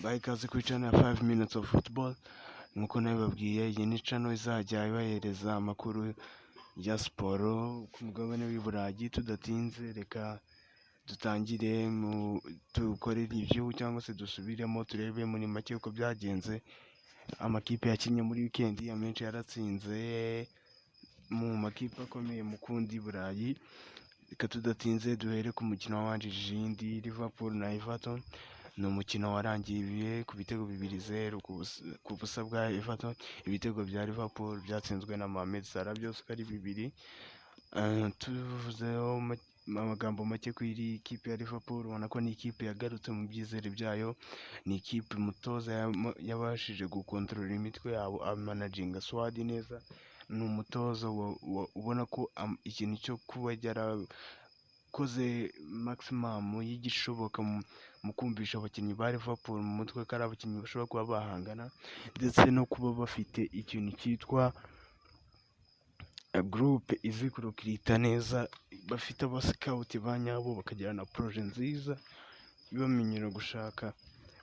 Baha ikaze kuri channel ya 5 minutes of football. Nk'uko nabibabwiye, iyi ni channel izajya ibahereza amakuru ya siporo ku mugabane w'i Burayi. Tudatinze, reka dutangire mu dukore review cyangwa se dusubiremo, turebe muri make uko byagenze. Amakipe yakinnye muri weekend, amenshi yaratsinze mu makipe akomeye mu kundi Burayi. Reka tudatinze duhere ku mukino wabanjirije iyindi, Liverpool na Everton. Ni umukino warangiye ku bitego 2-0 ku busa bwa Everton. Ibitego bya Liverpool byatsinzwe na Mohamed Salah byose uko ari bibiri. Tuvuzeho amagambo make kuri iri kipe ya Liverpool, ubona ko ni ikipe yagarutse mu byizere byayo. Ni ikipe umutoza yabashije gukontorora imitwe yabo, amanaginga squad neza. Ni umutoza ubona ko ikintu cyo kuba yarakoze maximum y'igishoboka mu kumvisha abakinnyi ba Liverpool mu mutwe ko ari abakinnyi bashobora kuba bahangana, ndetse no kuba bafite ikintu cyitwa groupe izi kurokirita neza, bafite aba scout ba nyabo, bakagira na projet nziza ibamenyera gushaka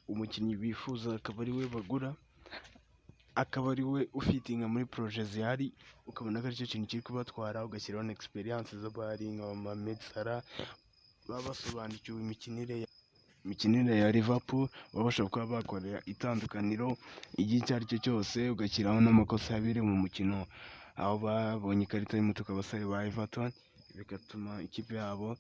umukinnyi bifuza akaba ari we bagura, akaba ari we ufitinga muri projet zihari, ukabona ko aricyo kintu kiri kubatwara, ugashyiraho na experience z'abari nka Mohamed Salah, baba basobanukiwe imikinire ya Liverpool, baba bashobora kuba bakorera itandukaniro igihe icyo ari cyo cyose, ugashyiraho n'amakosa yabereye mu mukino aho babonye ikarita y'umutuku abasore ba Everton, bigatuma ikipe yabo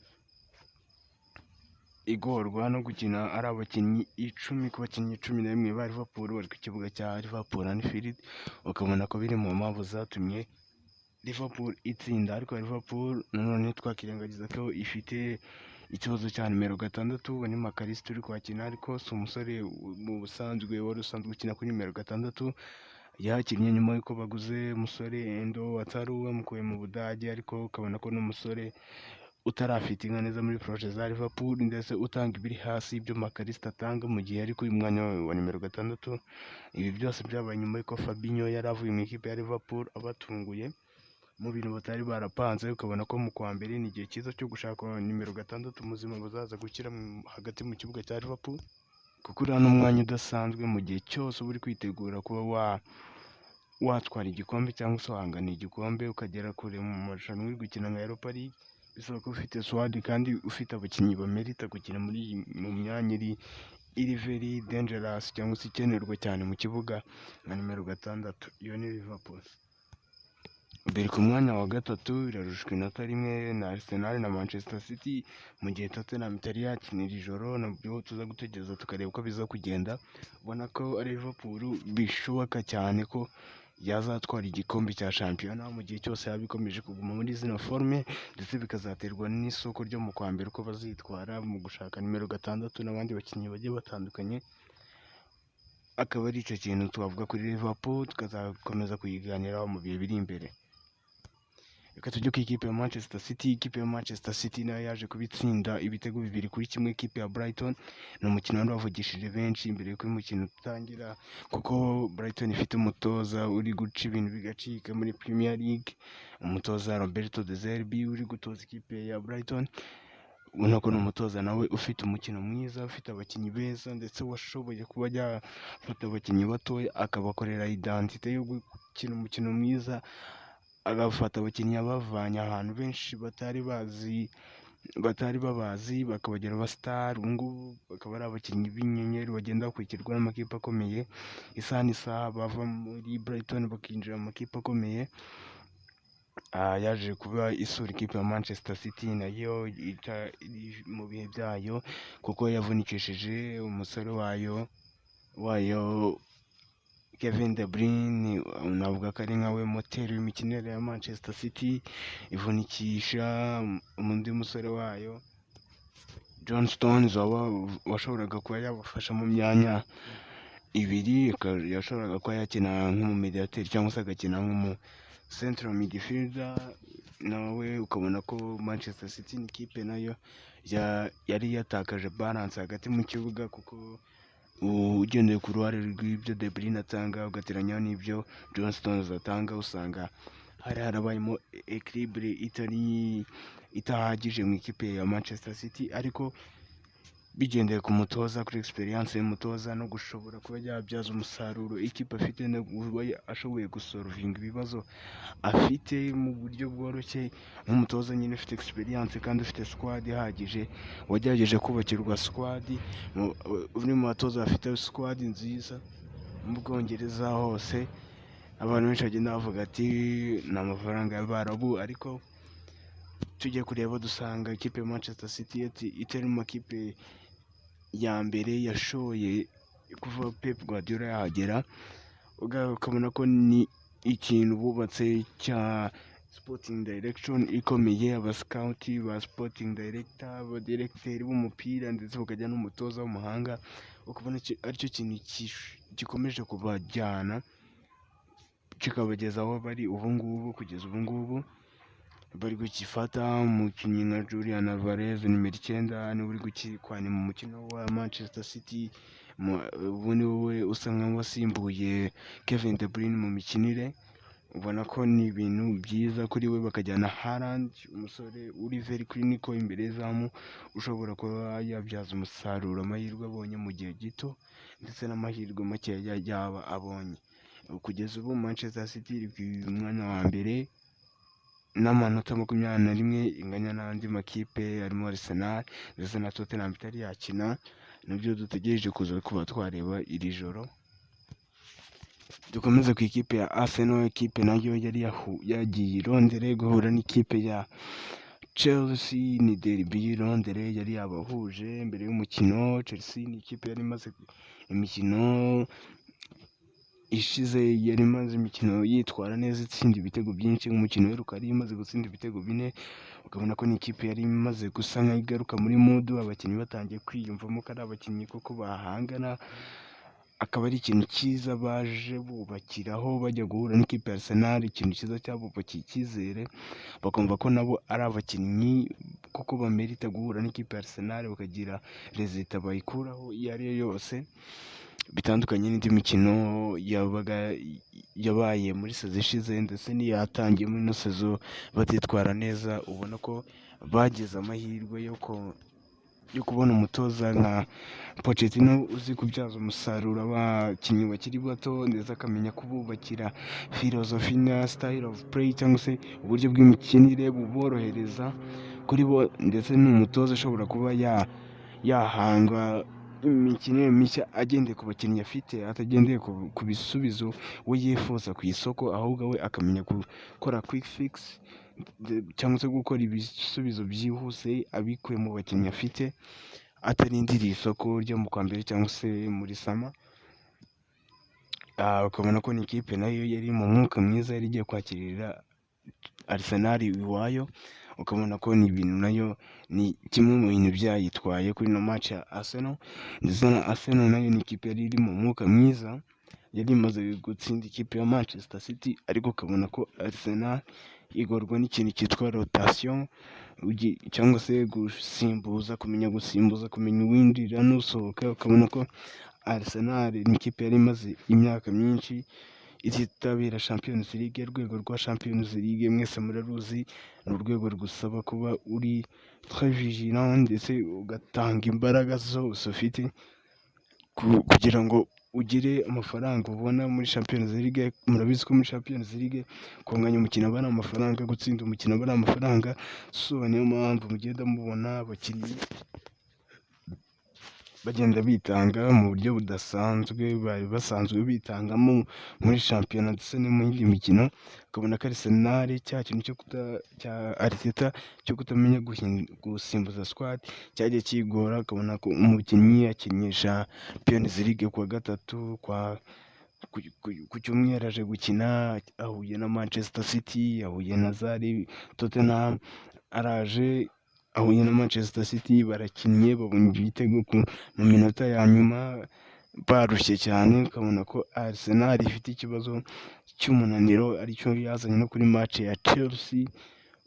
igorwa no gukina ari abakinnyi 10 ku bakinnyi 11 ba Liverpool bari ku kibuga cya Liverpool Anfield, ukabona ko biri mu mpamvu zatumye Liverpool itsinda. Ariko Liverpool nanone ntitwakirengagiza ko ifite ikibazo cya nimero 6, ni Mac Allister uri kuhakina, ariko si umusore mu busanzwe wari usanzwe ukina kuri nimero 6. Yakinnye nyuma y'uko baguze umusore Endo Wataru bamukuye mu Budage, ariko ukabona ko n'umusore utarafitinga neza muri projet za Liverpool, ndetse utanga ibiri hasi y'ibyo Mac Allister atanga mu gihe ari kuri uyu mwanya wa nimero 6. Ibi byose byabaye nyuma y'uko Fabinho yari avuye mu ikipe ya Liverpool abatunguye mu bintu batari barapanze, ukabona ko mu kwa mbere ni igihe cyiza cyo gushaka nimero 6 muzima bazaza gushyira hagati mu kibuga cya Liverpool, kuko uriya ni umwanya udasanzwe mu gihe cyose uba uri kwitegura kuba watwara igikombe cyangwa se wahanganira igikombe, ukagera kure mu marushanwa uri gukina nka Europa League. Bisaba ko ufite squad kandi ufite abakinnyi bamerita gukina muri mu myanya iri very dangerous cyangwa se ikenerwa cyane mu kibuga nka nimero 6. Iyo ni Liverpool. Biri ku mwanya wa gatatu, irarushwa inota rimwe na Arsenal na Manchester City, mu gihe Tottenham itari yakinira ijoro. Nabyo tuza gutegereza tukareba uko biza kugenda. Ubona ko ari Liverpool bishoboka cyane ko yazatwara igikombe cya shampiyona mu gihe cyose yaba ikomeje kuguma muri zino forme, ndetse bikazaterwa n'isoko ryo mu kwa mbere uko bazitwara mu gushaka nimero 6 n'abandi bakinnyi bagiye batandukanye. Akaba ari icyo kintu twavuga kuri Liverpool, tukazakomeza kuyiganiraho mu bihe biri imbere. Reka tujye ku ikipe ya Manchester City. Ikipe ya Manchester City nayo yaje kubitsinda ibitego 2-1 ikipe ya Brighton. Ni umukino wari wavugishije benshi mbere y'uko uyu mukino utangira, kuko Brighton ifite umutoza uri guca ibintu bigacika muri Premier League, umutoza Roberto De Zerbi uri gutoza ikipe ya Brighton. Ubona ko ni umutoza nawe ufite umukino mwiza, ufite abakinnyi beza, ndetse washoboye kuba yafata abakinnyi batoya akabakorera identité yo gukina umukino mwiza, agafata abakinnyi abavanye ahantu benshi batari bazi, batari babazi, bakabagira abasitari. Ubu ngubu bakaba ari abakinnyi b'inyenyeri bagenda bakurikirwa n'amakipe akomeye, isaha n'isaha bava muri Brighton bakinjira mu makipe akomeye. Yaje kuba isura ikipe ya Manchester City nayo iri mu bihe byayo, kuko yavunikishije umusore wayo Kevin De Bruyne, navuga ko ari nkawe moteri w'imikinire ya Manchester City, ivunikisha undi musore wayo John Stones washoboraga kuba yabafasha mu myanya ibiri, yashoboraga kuba yakina nk'umumediateri cyangwa se agakina nk'umu central midfielder. Nawe ukabona ko Manchester City ni ikipe nayo yari yatakaje balance hagati mu kibuga, kuko ugendeye ku ruhare rw'ibyo De Bruyne atanga ugateranyaho n'ibyo John Stones atanga, usanga hari harabayemo équilibre itari itahagije mu ikipe ya Manchester City. Ariko Bigendeye ku mutoza, kuri experience y'umutoza no gushobora kuba yabyaza umusaruro ikipe afite, no kuba ashoboye gusolvinga ibibazo afite mu buryo bworoshye, nk'umutoza nyine ufite experience kandi ufite squad ihagije, wagerageje kubakirwa squad, uri mu batoza bafite squad nziza mu Bwongereza hose. Abantu benshi bagenda bavuga ati ni amafaranga y'Abarabu, ariko tujye kureba dusanga ikipe ya Manchester City itari mu makipe ya mbere yashoye kuva Pep Guardiola yahagera. Ukabona ko ni ikintu bubatse cya sporting direction ikomeye, aba scout ba sporting director, abadiregiteri b'umupira, ndetse bakajya n'umutoza w'umuhanga, ukabona aricyo kintu gikomeje kubajyana kikabageza aho bari ubu ngubu. Kugeza ubu ngubu bari gukifata umukinnyi nka Julian Alvarez, nimero 9, niwe uri gukwana mu mukino wa Manchester City. Ubu ni we usa nkaho wasimbuye Kevin De Bruyne mu mikinire, ubona ko ni ibintu byiza kuri we. Bakajyana Haaland, umusore uri very clinical imbere y'izamu, ushobora kuba yabyaza umusaruro amahirwe abonye mu gihe gito ndetse n'amahirwe make yaba abonye. Kugeza ubu Manchester City iri ku mwanya wa mbere n'amanota 21, inganya n'andi makipe harimo Arsenal ndetse na Tottenham itari yakina, nibyo dutegereje kuza kuba twareba iri joro. Dukomeze ku ikipe ya Arsenal, ikipe nayo yari yagiye i Londres guhura n'ikipe ya Chelsea. Ni derby y'i Londres yari yabahuje. Mbere y'umukino, Chelsea ni ikipe yari imaze imikino ishize, yari imaze imikino yitwara neza, itsinda ibitego byinshi. Nk'umukino uheruka yari imaze gutsinda ibitego 4, ukabona ko ni ikipe yari imaze gusa nkaho igaruka muri mood, abakinnyi batangiye kwiyumvamo ko ari abakinnyi koko bahangana, akaba ari ikintu cyiza baje bubakiraho bajya guhura n'ikipe ya Arsenal, ikintu cyiza cyabubakiye icyizere, bakumva ko nabo ari abakinnyi kuko bamerita guhura n'ikipe ya Arsenal bakagira résultat bayikuraho iyo ari yo yose, bitandukanye n'indi mikino yabaga yabaye muri saison ishize ndetse n'iyatangiye muri ino saison batitwara neza. Ubona ko bagize amahirwe yo kubona umutoza nka Pochettino uzi kubyaza umusaruro abakinnyi bakiri bato, ndetse akamenya kububakira philosophie na style of play, cyangwa se uburyo bw'imikinire buborohereza kuri bo, ndetse ni umutoza ushobora kuba yahanga imikinire mishya agendeye ku bakinnyi afite, atagendeye ku bisubizo we yifuza ku isoko, ahubwo we akamenya gukora quick fix cyangwa se gukora ibisubizo byihuse abikuye mu bakinnyi afite, atarindiriye isoko ryo mu kwa mbere cyangwa se muri summer. Ukabona ko ni ikipe nayo yari mu mwuka mwiza, yari igiye kwakirira Arsenal iwayo, ukabona ko ni ibintu nayo ni kimwe mu bintu byayitwaye kuri ino match ya Arsenal. Ndetse na Arsenal nayo ni ikipe yari iri mu mwuka mwiza, yari imaze gutsinda ikipe ya Manchester City, ariko ukabona ko Arsenal igorwa n'ikintu cyitwa rotation cyangwa se gusimbuza, kumenya gusimbuza, kumenya uwinjira n'usohoka. Ukabona ko Arsenal ni ikipe yari imaze imyaka myinshi ititabira Champions League. Urwego rwa Champions League mwese muraruzi, ni urwego rugusaba kuba uri très vigilant ndetse ugatanga imbaraga zose ufite kugira ngo ugire amafaranga ubona muri Champions League. Murabizi ko muri Champions League kunganya umukino aba ari amafaranga, gutsinda umukino aba ari amafaranga. So niyo mpamvu mugenda mubona abakinnyi bagenda bitanga mu buryo budasanzwe bari basanzwe bitangamo muri shampiyona ndetse no mu yindi mikino. Ukabona ko Arsenal cya kintu cyo kuta cya Arteta cyo kutamenya gusimbuza squad cyagiye kigora, ukabona ko umukinnyi yakinnye Champions League kuwa gatatu, kwa ku cyumweru aje gukina ahuye na Manchester City, ahuye na zari Tottenham, araje ahuye na Manchester City, barakinnye, babonye ibitego mu minota ya nyuma, barushye cyane. Ukabona ko Arsenal ifite ikibazo cy'umunaniro, aricyo yazanye no kuri match ya Chelsea.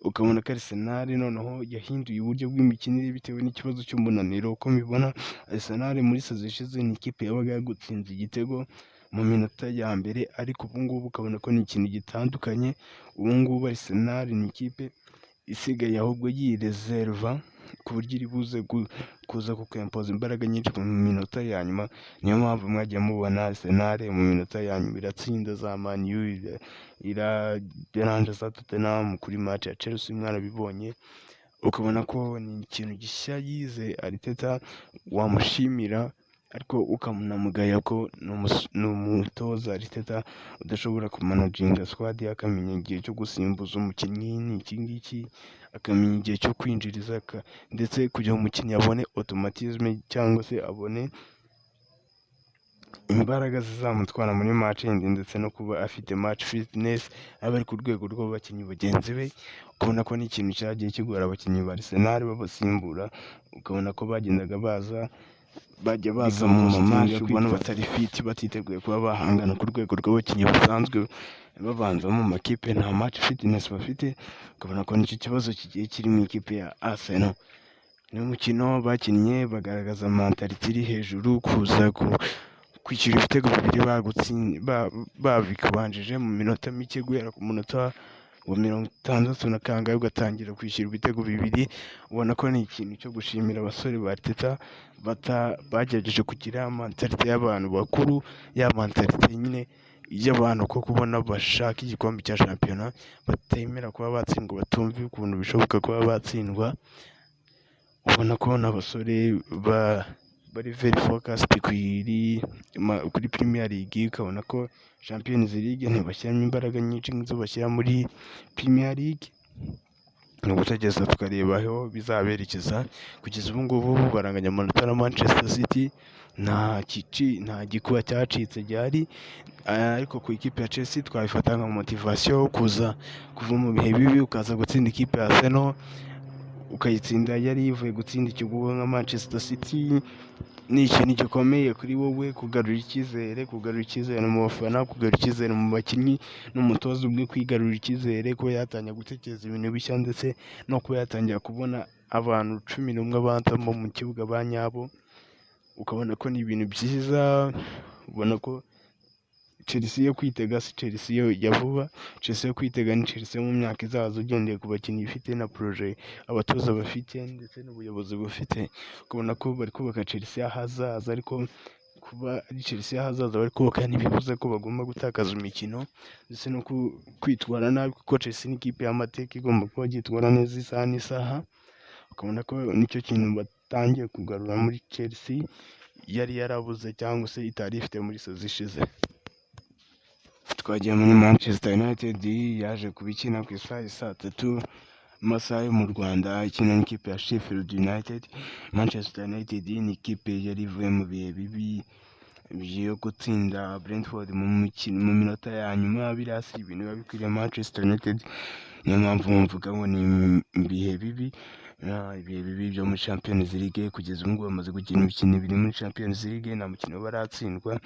Ukabona ko Arsenal noneho yahinduye uburyo bw'imikinire bitewe n'ikibazo cy'umunaniro. Uko mbibona, Arsenal muri saison ishize ni ikipe yabaga yagutsinze igitego mu minota ya mbere, ariko ubu ngubu ukabona ko ni ikintu gitandukanye. Ubu ngubu Arsenal ni ikipe isigaye ahubwo yireserva. ku buryo iri buze kuza kukwempoza imbaraga nyinshi mu minota ya nyuma. Niyo mpamvu mwagiye mubona Arsenal mu minota ya nyuma iratsinda za Man U, iraderanje za Tottenham, kuri match ya Chelsea mwarabibonye. Ukabona ko ni ikintu gishya yize Arteta, wamushimira ariko ukanamugaya ko ni umutoza Arteta udashobora kumanaginga squad, akamenya igihe cyo gusimbuza umukinnyi ni iki ngiki, akamenya igihe cyo kwinjiriza, ndetse kugira ngo umukinnyi abone automatisme cyangwa se abone imbaraga zizamutwara muri match yindi, ndetse no kuba afite match fitness, aba ari ku rwego rw'abakinnyi bagenzi be. Ukabona ko ni ikintu cyagiye kigora abakinnyi ba Arsenal babasimbura, ukabona ko bagendaga baza, bajya baza mu ma match ubona batari fit, batiteguye kuba bahangana ku rwego rw'abakinnyi basanzwe babanza mu makipe, nta match fitness bafite. Ukabona ko nicyo kibazo kigiye kiri mu ikipe ya Arsenal. Ni umukino bakinnye bagaragaza mentalité iri hejuru, kuza kwishyura ibitego bibiri babikubanjije mu minota mike, guhera ku munota wa 60 na kangahe ugatangira kwishyura ibitego bibiri, ubona ko ni ikintu cyo gushimira abasore ba Arteta bagerageje kugira mentalité y'abantu bakuru, ya mentalité nyine y'abantu ko kubona bashaka igikombe cya shampiyona, batemera kuba batsindwa, batumva ukuntu bishoboka kuba batsindwa. Ubona ko n'abasore bari very focused kuri Premier League, ukabona ko Champions League ntibashyiramo imbaraga nyinshi nk'izo bashyira muri Premier League. Ni ugutegereza tukareba aho bizaberekeza. Kugeza ubu ngubu baranganya amanota na Manchester City, nta gikuba cyacitse gihari, ariko ku ikipe ya Chelsea twabifata nka motivation, kuza kuva mu bihe bibi ukaza gutsinda ikipe ya Arsenal, ukayitsinda yari ivuye gutsinda ikigugu nka Manchester City, ni ikintu gikomeye kuri wowe kugarura icyizere, kugarura icyizere mu bafana, kugarura icyizere mu bakinnyi, n'umutoza ubwe kwigarurira icyizere, kuba yatangira gutekereza ibintu bishya, ndetse no kuba yatangira kubona abantu 11 banzamo mu kibuga ba nyabo, ukabona ko ni ibintu byiza. Ubona ko Chelsea yo kwitega si Chelsea ya vuba, Chelsea yo kwitega ni Chelsea yo mu myaka izaza, ugendeye ku bakinnyi ifite na projet abatoza bafite ndetse n'ubuyobozi bufite, ukabona ko bari kubaka Chelsea y'ahazaza. Ariko kuba ari Chelsea y'ahazaza bari kubaka ntibivuze ko bagomba gutakaza imikino ndetse no kwitwara nabi, kuko Chelsea ni ikipe y'amateka igomba kuba yitwara neza isaha n'isaha. Ukabona ko nicyo kintu batangiye kugarura muri Chelsea yari yarabuze cyangwa se itari ifite muri saison ishize. Twagiye muri Manchester United, yaje kuba ikina ku isaha ya saa tatu mu masaha yo mu Rwanda, ikina n'ikipe ya Sheffield United. Manchester United ni ikipe yari ivuye mu bihe bibi yo gutsinda Brentford mu mukino mu minota ya nyuma, biriya si ibintu biba bikwiriye Manchester United, niyo mpamvu mvuga ngo ni ibihe bibi, ibihe bibi byo muri Champions League. Kugeza ubu ngubu bamaze gukina imikino ibiri muri Champions League, nta mukino baratsindwa.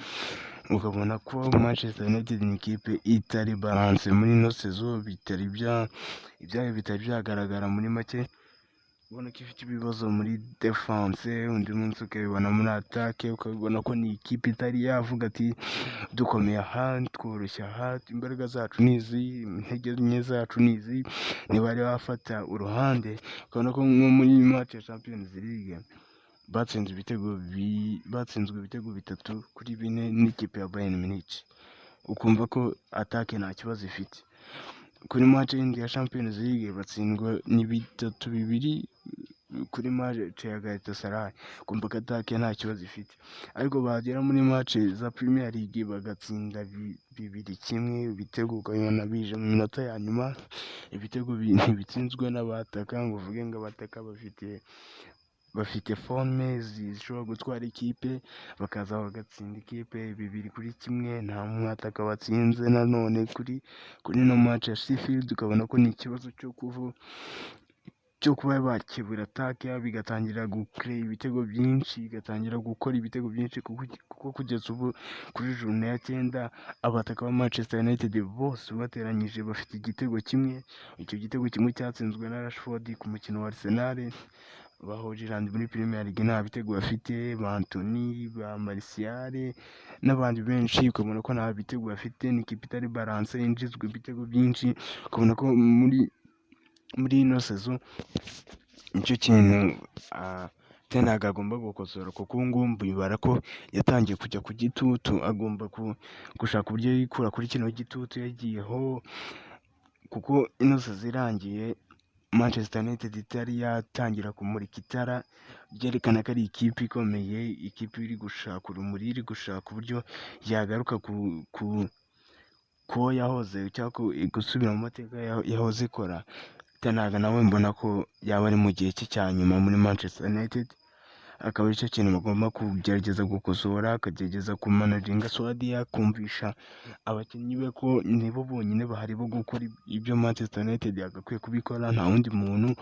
Ukabona ko Manchester United ni ikipe itari balance muri ino saison, bitari bya ibyayo bitari byagaragara muri make, ubona ko ifite ibibazo muri defense, undi munsi ukabibona muri attaque, ukabibona ko ni ikipe itari yavuga ati dukomeye aha, tworoshye aha, imbaraga zacu ni izi, intege nke zacu ni izi, ntibari bafata uruhande. Ukabona ko nko muri match ya Champions League batsinzwe ibitego 3-4 n'ikipe ya Bayern Munich, ukumva ko attaque nta kibazo ifite. Kuri match yindi ya Champions League batsindwa ni 3-2 kuri match ya Galatasaray, ukumva ko attaque nta kibazo ifite, ariko bagera muri match za Premier League bagatsinda 2-1, ibitego ukabibona bije mu minota ya nyuma, ibitego ntibitsinzwe n'abataka ngo uvuge ngo abataka bafite forme zishobora gutwara ikipe, bakaza bagatsinda ikipe 2-1, nta mwataka batsinze. Nanone kuri ino match ya Sheffield ukabona ko ni ikibazo cyo kuba bakebura attaque bigatangira gucreya ibitego byinshi, igatangira gukora ibitego byinshi, kuko kugeza ubu kuri journée ya 9 abataka ba Manchester United bose bateranyije bafite igitego kimwe, icyo gitego kimwe cyatsinzwe na Rashford ku mukino wa Arsenal. Ba Hojlund muri Premier League nta bitego bafite, ba Antony, ba Martial n'abandi benshi, ukabona ko nta bitego bafite, ni ikipe itari balance yinjizwa ibitego byinshi, ukabona ko muri ino saison Nicyo kintu Ten Hag agomba gukosora, kuko ubu ngubu mbibara ko yatangiye kujya ku gitutu. Agomba gushaka uburyo yikura kuri kino gitutu yagiyeho, kuko ino saison irangiye Manchester United itari yatangira kumurika itara ryerekana ko ari ikipe ikomeye, ikipe iri gushaka urumuri, iri gushaka uburyo yagaruka ku kuwo yahoze cyangwa gusubira mu mateka yahoze ikora. Ten Hag nawe mbona ko yaba ari mu gihe cye cya nyuma muri Manchester United, akaba aricyo kintu bagomba kugerageza gukosora, akagerageza kumanaginga squad ye, akumvisha abakinnyi be ko nibo bonyine bahari bo gukora ibyo Manchester United yagakwiye kubikora, nta wundi muntu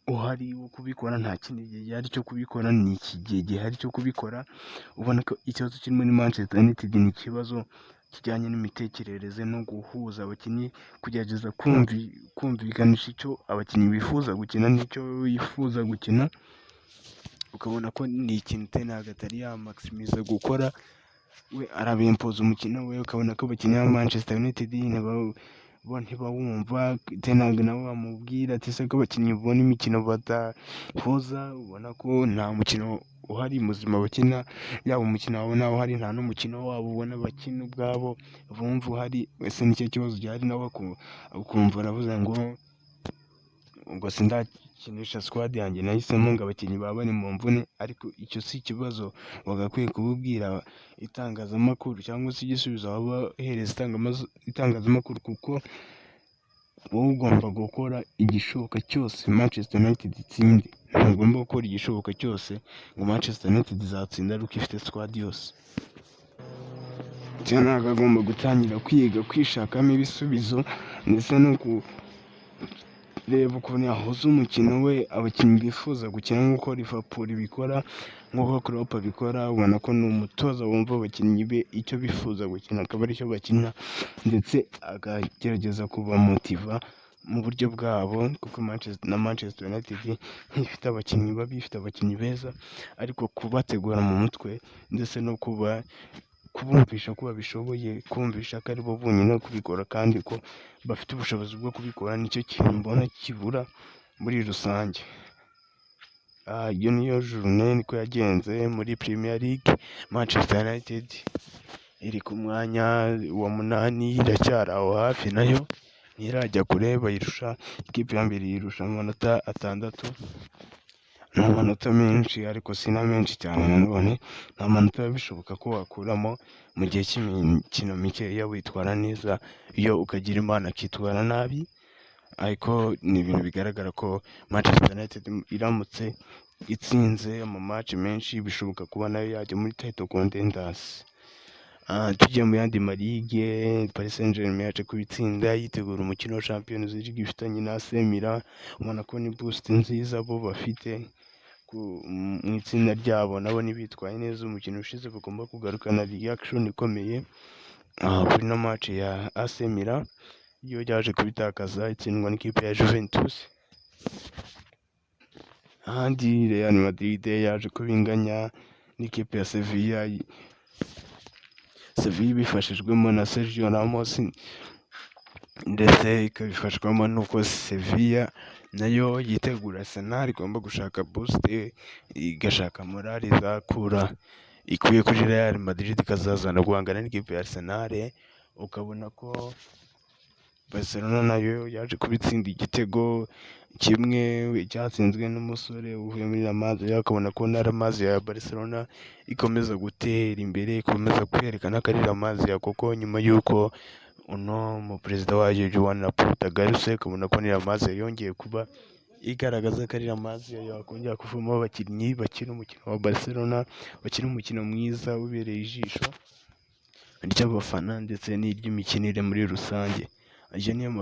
uhari wo kubikora, nta kindi gihe gihari cyo kubikora, ni iki gihe gihari cyo kubikora. Ubona ko ikibazo kiri muri Manchester United ni ikibazo kijyanye n'imitekerereze no guhuza abakinnyi, kugerageza kumvikanisha icyo abakinnyi bifuza gukina n'icyo wifuza gukina. Ukabona ko ni ikintu Ten Hag atari yamakisimiza gukora, we arabempoza umukino we, ukabona ko abakinnyi ba Manchester United bo ntibawumva. Ten Hag nawe bamubwira ati: "Ese ko abakinnyi babona imikino badahuza?" Ubona ko nta mukino uhari muzima bakina, yaba umukino wabo uhari, nta n'umukino wabo ubona bakina ubwabo bumva uhari. Ese nicyo kibazo gihari? Nawe ukumva aravuze ngo ngo sindakinisha squad yanjye nahisemo, ngo abakinnyi baba bari mu mvune. Ariko icyo si ikibazo wagakwiye kububwira itangazamakuru cyangwa se igisubizo waba uhereza itangazamakuru, kuko wowe ugomba gukora igishoboka cyose Manchester United itsinde. Ntugomba gukora igishoboka cyose ngo Manchester United izatsinda ari uko ifite squad yose. Ten Hag agomba gutangira kwiga kwishakamo ibisubizo, ndetse no kureba ukuntu yahuza umukino we abakinnyi bifuza gukina, nk'uko Liverpool ibikora, nk'uko Klopp abikora. Ubona ko ni umutoza wumva abakinnyi be icyo bifuza gukina akaba aricyo bakina, ndetse akagerageza kubamotiva mu buryo bwabo, kuko Manchester na Manchester United ntifite abakinnyi babi, ifite abakinnyi beza, ariko kubategura mu mutwe ndetse no kubumvisha ko babishoboye, kumvisha ko aribo bonyine kubikora kandi ko bafite ubushobozi bwo kubikora, nicyo kintu mbona kibura muri rusange. Iyo niyo journée niko yagenze muri Premier League. Manchester United iri ku mwanya wa 8, iracyari aho hafi, nayo ntirajya kure. Bayirusha, ikipe ya mbere yirusha amanota 6. Ni amanota menshi ariko si na menshi cyane nanone, ni amanota biba bishoboka ko wakuramo mu gihe cy'imikino mikeya witwara neza, iyo ukagira Imana akitwara nabi. Ariko ni ibintu bigaragara ko Manchester United iramutse itsinze ama match menshi, bishoboka kuba nayo yajya muri title contenders. Tugiye mu yandi ma league, Paris Saint-Germain yaje kubitsinda yitegura umukino wa Champions League ifitanye na AC Milan. Ubona ko ni boost nziza bo bafite mu itsinda ryabo, nabo ntibitwaye neza umukino ushize, bagomba kugarukana reaction ikomeye kuri ino match ya AC Milan yo yaje kubitakaza itsindwa n'ikipe ya Juventus. Ahandi Real Madrid yaje kubinganya n'ikipe ya Sevilla, Sevilla ibifashijwemo na Sergio Ramos, ndetse ikabifashwamo n'uko Sevilla nayo yitegura Arsenal, igomba gushaka boost, igashaka morale izakura ikuye kuri Real Madrid ikazazana guhangana n'ikipe ya Arsenal. Ukabona ko Barcelona nayo yaje kubitsinda igitego kimwe cyatsinzwe n'umusore uvuye muri La Masia. Ukabona ko na La Masia ya Barcelona ikomeza gutera imbere, ikomeza kwerekana ko ari La Masia, kuko nyuma y'uko uno mu perezida wayo Joan Laporta agarutse, ukabona ko ni La Masia yongeye kuba igaragaza ko ari La Masia yakongera kuvamo abakinnyi bakina umukino wa Barcelona, bakina umukino mwiza ubereye ijisho ry'abafana ndetse n'iry'imikinire muri rusange. Ayo niyo makuru.